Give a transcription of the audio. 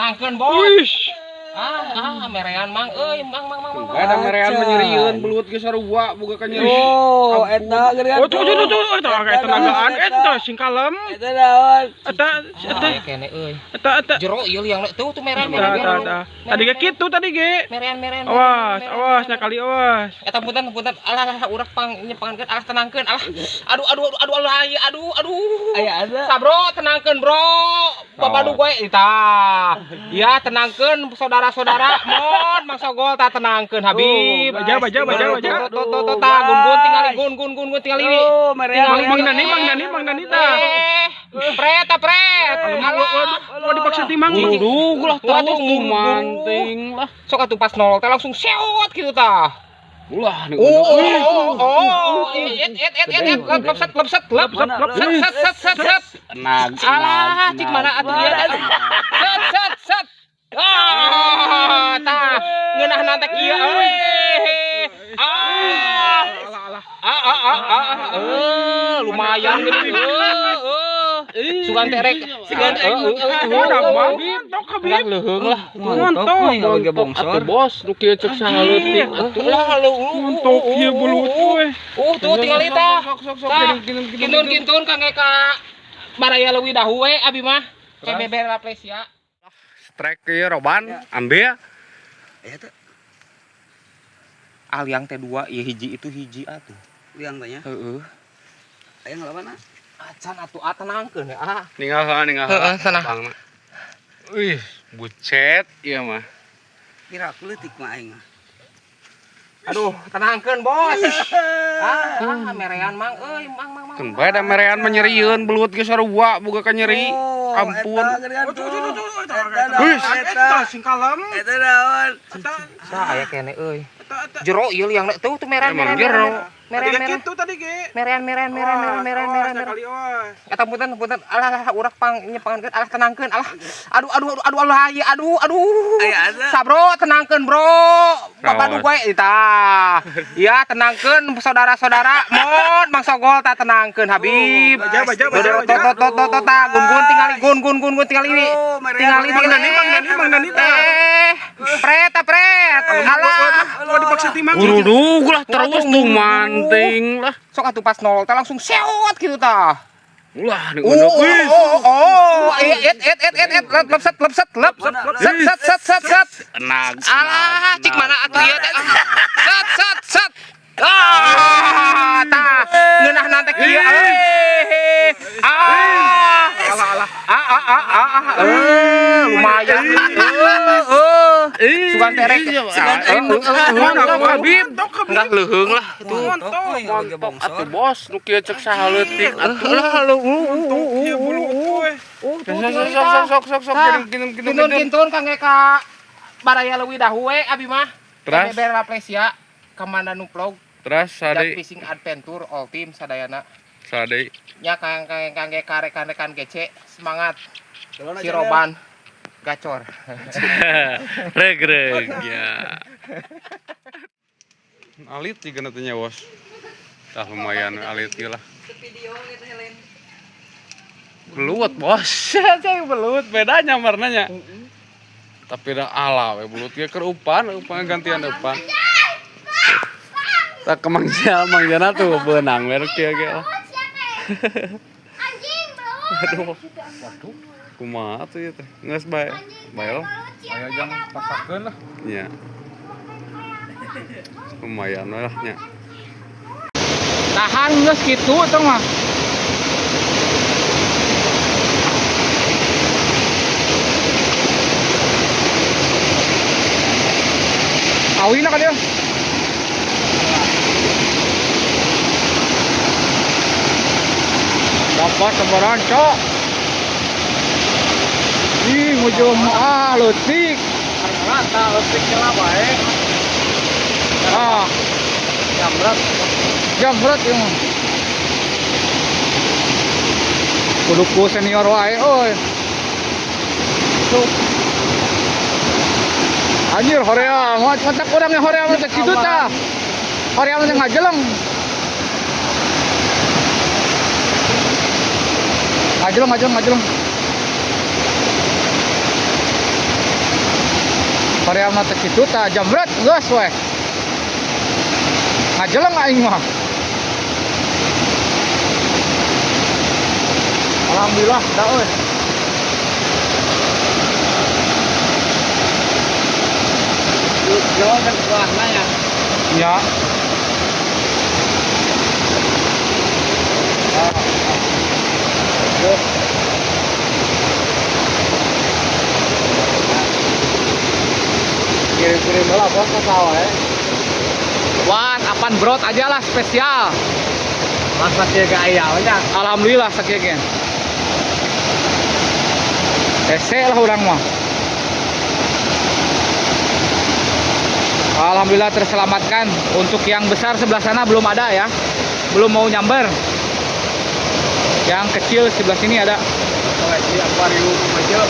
Tenangkeun, Bos. Wih. Ah, ah, merean mang euy, mang mang mang. Mang. Ada merean menyerieun belut ge sarua boga ka nyeri. Oh, eta geuningan. Oh, tuh tuh tuh eta kayak tenagaan eta sing kalem. Eta naon? Eta eta Ah, kene euy. Eta eta. Jero ieu liang tuh tuh merean Eta merean. eta eta. Tadi ge kitu tadi ge. Merean merean. Awas, awas nya kali awas. Eta punten punten alah alah urang pang nyepangankeun alah tenangkeun alah. Aduh aduh aduh aduh alah aduh aduh. Aya ada. Sabro tenangkeun bro. Bapak gue tah. Ya tenangkeun saudara-saudara mon Mang Sogol tah tenangkeun Habib. Baja baja baja baja. Tuh tuh tuh tah gun gun tingali gun gun gun gun tingali. Oh, merean. Mang Mang Dani Mang Dani Mang Dani tah. Pret ta pret. Alah. Mau dipaksa timang. Ngurudug lah terus mancing lah. Sok atuh pas nol teh langsung sewot gitu tah. Ulah nih. Oh oh oh, et et et et et lep set lep set lep set set set set set. Alah, cik mana atuh ieu teh. Set set set. Ah, tah ngeunahna teh kieu euy. Ah. Ah ah ah ah. Lumayan geuning. Heeh. Sugan teh rek. Sugan teh Montok Habib. Leuheung lah. Montok. Atuh bos, nu kieu cek sahaleutik atuh. Lah Montok ieu belut we. Tuh tingali tah. Sok sok sok Kintun kintun kangge ka baraya leuwih dahu we abi mah. PBB Raplesia. Strike ieu roban, ambil. Aya teh. Ah liang teh dua, ieu hiji itu hiji atuh. Liang teh nya. Heeh. Aya ngelawan ah. Acan atuh ah tenangkeun ya ah. Ninggal heula ninggal. Heeh, tenang. Wih, bucet ieu mah. Piraku leutik mah aing mah. Aduh, tenangkeun bos. Ah, ah merean mang euy, mang mang mang. Keun bae da merean mah nyerieun belut ge sarua boga ka nyeri. Ampun. Eta tuh tuh tuh Wih, eta sing kalem. Eta naon? Sa aya kene euy. Jero ieu liang tuh tuh merean Emang merean. jero. Merean merean. Kitu tadi ge. Merean merean merean merean merean merean. Eta punten punten alah alah urang pang nyepangankeun alah tenangkeun alah. Aduh aduh aduh aduh alah aduh aduh. Aya ada. Sabro tenangkeun bro. Bapak gue tah. Ya tenangkeun saudara-saudara mon Mang Sogol tah tenangkeun Habib. Baja baja baja. Tuh tuh tuh tuh tuh tah gun gun tingali gun gun gun gun tingali. Tingali Mang Dani Mang Dani Mang Dani tah. Pret ta pret. Alah. Mau dipaksa timang. Ngurudug lah terus tuh mancing lah. Sok atuh pas nol teh langsung sewot gitu tah. Ulah nih Oh oh oh, et et et et et lep set lep set lep set set set set set. Alah, cik mana atuh ieu teh. Set set set. Ah, tah ngeunahna teh kieu euy. Ah. Alah alah. Ah ah ah ah. Lumayan. Heeh. Sugan teh rek. Sugan teh. Montok Habib. Enggak leuheung lah tuh. Montok atuh bos, nu kieu cek sahaleutik atuh. Lah lu. Ieu belut we. Tuh Sok sok sok sok sok kintun kintun kintun kangge ka baraya leuwih dahu we abi mah. Terus? PBB Raplesia kamana nu vlog Terus dan sade fishing adventure all team sadayana. Sade. Nya kang kang kangge ka rekan-rekan GC semangat. Si Roban gacor. Reg reg ya. Alit juga nantinya bos. Tah lumayan alit lah. Belut bos. Saya belut bedanya warnanya. Tapi dah ala we belut ge keur upan, upan gantian upan. Tak kemang Mang Jana tuh beunang we kieu ge. Anjing belut. Aduh. Waduh. Kumaha tuh ieu teh? Geus bae. Bae lah. Aya jang pasakeun lah. Nya. Lumayan lah nya. Tahan geus kitu tong mah. Awina ka dia. Dapat sebaran, cok. Ih, ngujung ah leutik. Rata leutik lah bae. Ah, Jambret. jambret ieu mah. Kudu ku senior wae euy. Tuh. Anjir horea, mantap orangnya horea mah teh kitu tah. Horea mah teh ngajeleng. Ngajeleng, ngajeleng, ngajeleng. Horeamna teh kitu tah jamret geus we. Ngajeleng aing mah. Alhamdulillah dah euy. Jauh kan warna ya. Ya. Kirim-kirim lah bos ke sawah ya. Wan, apan brot aja lah spesial. Masa sih gak iya nya. Alhamdulillah sakieu ge. Hese lah urang mah. Alhamdulillah terselamatkan. Untuk yang besar sebelah sana belum ada ya. Belum mau nyamber. Yang kecil sebelah sini ada. Koleksi akuarium aja.